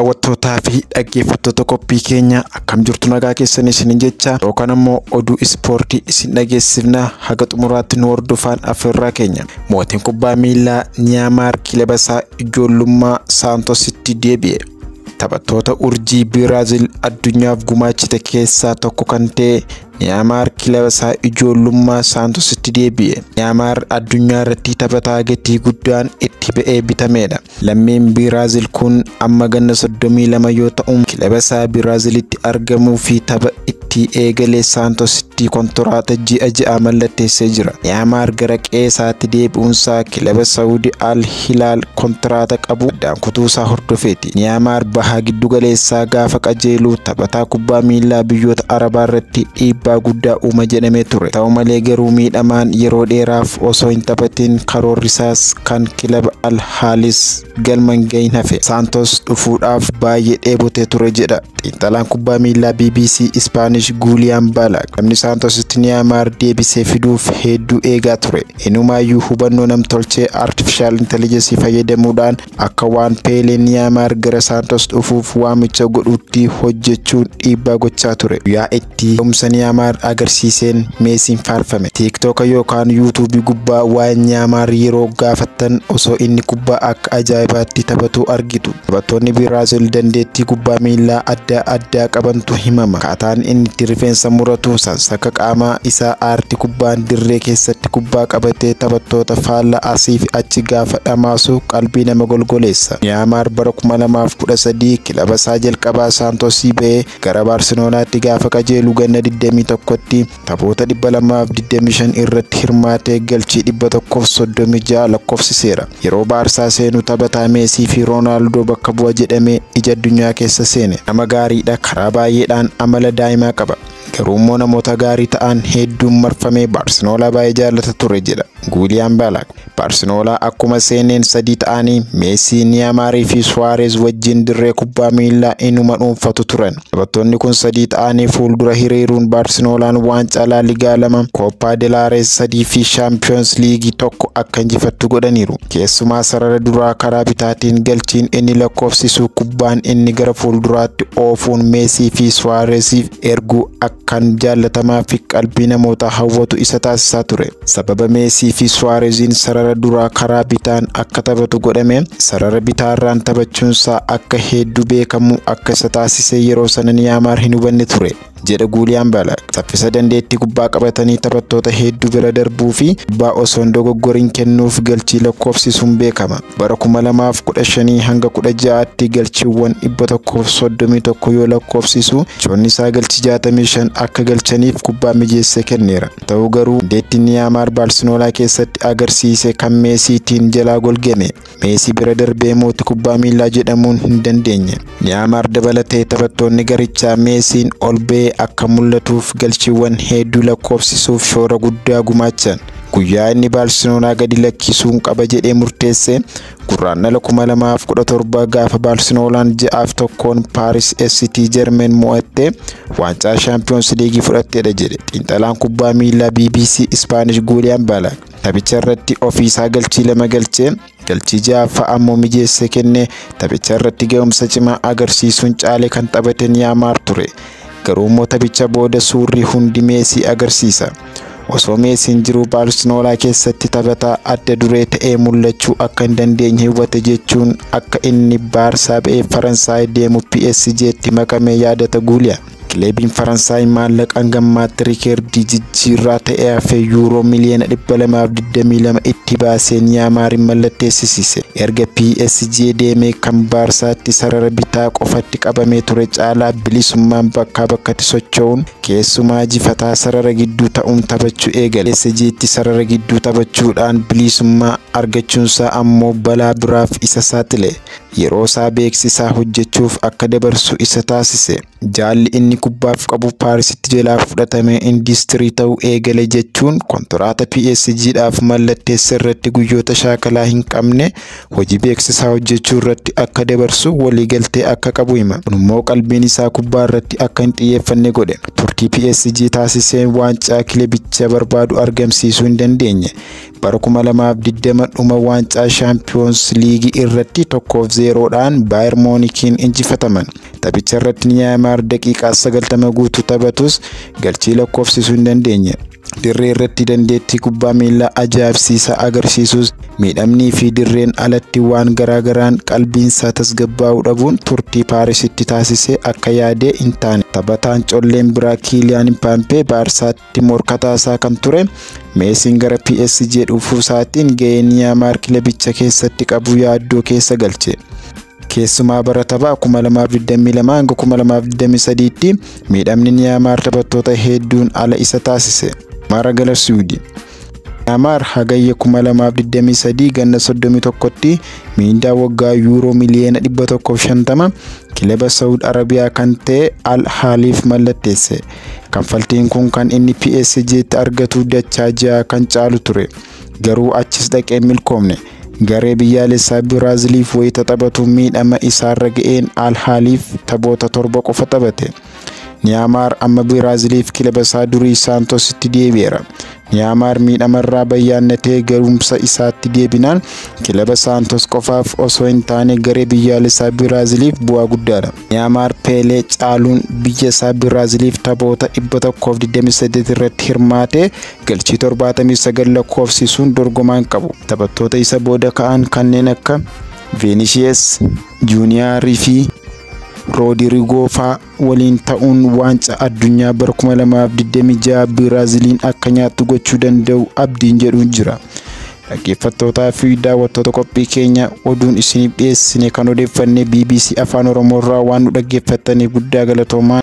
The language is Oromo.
Daawwattootaa fi dhaggeeffattoota qophii keenya, akkam jirtu? Nagaa keessan isin jecha yookaan ammoo oduu ispoortii isin dhageessifna, haga xumuraatti nu hordofaan afeerraa keenya. Mootiin kubbaa miilaa Neeymaar kilaba isaa ijoollummaa Saantositti deebi'e. Taphattoota urjii Biraazil addunyaaf gumaachite keessaa tokko kan ta'e Neeymaar kilaba isaa ijoollummaa Saantositti deebi'e. Neeymaar addunyaa irratti taphataa gatii guddaan itti ba'ee bitamedha. Lammiin Biraazil kun amma ganna 32 yoo ta'u, kilaba isaa Biraazilitti argamuu fi tapha itti eegale Saantositti kontoraata ji'a 6 mallatteessee jira. Neeymaar gara qe'ee isaatti deebi'uunsaa kilaba Saawudii Al Hilaal kontoraata qabu addaan kutuusaa hordofeeti. Neeymaar bahaa giddu galeessaa gaafa qajeelu taphataa kubbaa miilaa biyyoota Arabaa irratti dhiibbaa guddaa uuma jedhamee ture. Ta'u malee garuu miidhamaan yeroo dheeraaf osoo hin taphatin karoorri isaas kan kilaba Al Haalis galma hin gahin hafe. Saantos dhufuudhaaf baay'ee dheebotee ture jedha xiinxalaan kubbaa miilaa BBC Ispaanish Guuliyaan Baalaak. Namni Saantositti Neeymaar deebisee fiduuf hedduu eegaa ture. Inumaayyuu hubannoo namtolchee artificial intelligence fayyadamuudhaan akka waan Peeleen Neeymaar gara Saantos dhufuuf waamicha godhutti hojjechuun dhiibbaa gochaa ture. Guyyaa itti ga'umsa Neeymaar agarsiiseen Meesiin faarfame. TikTok yookaan Yuutuubii gubbaa waa'ee Neeymaar yeroo gaafattan osoo inni kubbaa akka ajaa'ibaatti taphatu argitu. Taphattoonni Biraazil dandeettii kubbaa miilaa adda addaa qabantu himama. Akkaataan inni itti rifeensa muratu, sansaka qaamaa isaa, aartii kubbaan dirree keessatti kubbaa qabatee taphattoota faallaa asii fi achi gaafa dhamaasu qalbii nama golgoleessa. Neeymaar bara 2013 kilaba isaa jalqabaa Saantosii ba'ee gara Baarseloonaatti gaafa qajeelu ganna 21tti taphoota 225 irratti hirmaatee galchii 136 lakkoofsiseera. Yeroo Baarsaa seenu taphataa Meesii fi Roonaaldoo bakka bu'a jedhamee ija addunyaa keessa seene. Nama gaariidha, karaa baay'eedhaan amala daa'imaa qaba. Garuu immoo namoota gaarii ta'an hedduun marfamee Baarseloonaa baay'ee jaallata ture jedha Guuliyaan Baalaak. Baarseloonaa akkuma seeneen sadii ta'anii Meesii, Neeymaarii fi Suwaareez wajjin dirree kubbaa miilaa inuma dhuunfatu turan. Taphattoonni kun sadii ta'anii fuuldura hiriiruun Baarseloonaan waancaa Laaligaa lama, Kooppaa Delaarees sadii fi Shaampiyoons Liigii tokko akka injifattu godhaniiru. Keessumaa sarara duraa karaa bitaatiin galchiin inni lakkoofsisu, kubbaan inni gara fuulduraatti oofuun Meesii fi Suwaareeziif erguu akkan jaallatamaa fi qalbii namootaa hawwatu isa taasisaa ture. Sababa Meesii fi Suwaareeziin sarara duraa karaa bitaan akka taphatu godhame, sarara bitaarraan taphachuunsaa akka hedduu beekamu akka isa taasise yeroo sana Neeymaar hin hubanne ture jedha Guuliyaan Baalaak. Saffisa dandeettii kubbaa qabatanii taphattoota hedduu bira darbuu fi kubbaa osoo hin dogoggoriin kennuuf galchii lakkoofsisuun beekama. Bara 2015 hanga 16tti galchiiwwan 131 yoo lakkoofsisu, michoonni isaa galchii 65 akka galchaniif kubbaa mijeessee kenneera. Ta'u garuu dandeettiin Neeymaar Baarseloonaa keessatti agarsiise kan Meesiitiin jalaa golgame. Meesii bira darbee mootii kubbaa miilaa jedhamuun hin dandeenye. Neeymaar dabalatee taphattoonni garichaa Meesiin ol ba'ee akka mul'atuuf galchiiwwan hedduu lakkoofsisuuf shoora guddaa gumaachan. Guyyaa inni Baarseloonaa gadi lakkisuun qaba jedhee murteesse Gurraandhala 2017 gaafa Baarseloonaan 6-1 Paaris ST Germain mo'atte waancaa Shaampiyoons Liigii fudhatteedha jedhe xiinxalaan kubbaa miilaa BBC Ispaanish Guuliyaan Baalaak. Taphicha irratti ofiisaa galchii lama galchee, galchii ja'affaa ammoo mijeessee kenne. Taphicha irratti ga'umsa cimaa agarsiisuun caalee kan taphate Neeymaar ture. Garuu immoo taphicha booda suurri hundi Meesii agarsiisa. Osoo Meesiin jiruu Baarseloonaa keessatti taphataa adda duree ta'ee mul'achuu akka hin dandeenye hubate jechuun akka inni Baarsaa ba'ee Faransaay deemu PSG'tti makame yaadata Guuliyaan. Kilebiin Faransaay maallaqa hangammaatti riikeerdii jijjiirraa ta'ee hafe yuuroo miliyoona 222 itti baasee Neeymaariin mallatteessisiise. Erga PSG deemee kan Baarsaatti sarara bitaa qofatti qabamee ture caalaa bilisummaan bakkaa bakkatti socho'uun, keessumaa jifataa sarara gidduu ta'uun taphachuu eegale. PSG'tti sarara gidduu taphachuudhaan bilisummaa argachuunsaa ammoo balaa biraaf isa saaxile. Yeroo isaa beeksisaa hojjechuuf akka dabarsu isa taasise. Jaalli inni kubbaaf qabu Paarisitti jalaa fudhatamee industirii ta'uu eegale jechuun kontoraata PSG'dhaaf mallatteesse irratti guyyoota shaakalaa hin qabne hojii beeksisaa hojjechuu irratti akka dabarsu waliigaltee akka qabu hima. Kun immoo qalbiin isaa kubbaa irratti akka hin xiyyeeffanne godhe. Turtii PSG taasiseen waancaa kilebicha barbaadu argamsiisuu hin dandeenye. Bara 2020 dhuma waancaa Shaampiyoons Liigii irratti 1-0dhaan Baayer Moonikiin injifataman. Taphicha irratti Neeymaar daqiiqaa 90 guutuu taphatus galchii lakkoofsisuu hin dandeenye. Dirree irratti dandeettii kubbaa miilaa ajaa'ibsiisaa agarsiisus, miidhamnii fi dirreen alatti waan garaagaraan qalbiinsaa tasgabbaa'uu dhabuun turtii Paarisitti taasisee akka yaadee hin taane. Taphataan colleen biraa Kiiliyaan Impaappee Baarsaatti morkataasaa kan ture Meesiin gara PSG dhufuu isaatiin gahee Neeymaar kilabicha keessatti qabu yaaddoo keessa galche. Keessumaa bara taphaa 2022 hanga 2023tti miidhamni Neeymaar taphattoota hedduun ala isa taasise. Mara gara Suudi. Neeymaar Hagayya 2023 ganna 31tti miindaa waggaa yuuroo miliyoona 150 kilaba Saawud Arabiyaa kan ta'e Al Haaliif mallatteesse. Kanfaltiin kun kan inni PSG'tti argatu dachaa ja'a kan caalu ture. Garuu achis dhaqee milkoomne. Garee biyyaalessaa Biraaziliif wayita taphatu miidhama isaarra ga'een Al Haaliif taphoota 7 qofa taphate. Neeymaar amma Biraaziliif kilaba isaa durii Saantositti deebi'eera. Neeymaar miidhamarraa bayyaannatee garumsa isaatti deebinaan kilaba Saantos qofaaf osoo hin taane garee biyyaalessaa Biraaziliif bu'aa guddaadha. Neeymaar Peelee caaluun biyya isaa Biraaziliif taphoota 128 irratti hirmaatee galchii 79 lakkoofsisuun dorgomaa hin qabu. Taphattoota isa booda ka'an kanneen akka Veenishiyes Juuniyaarii fi Roodiriigoo fa'aa waliin ta'uun waancaa addunyaa bara 2026 Biraaziliin akka nyaattu gochuu danda'u abdiin jedhu jira. Dhaggeeffattootaa fi daawwattoota qophii keenya, oduun isiniif dhiyeessine kan odeeffanne BBC Afaan Oromoo irraa waan nu dhaggeeffattaniif guddaa galatoomaa.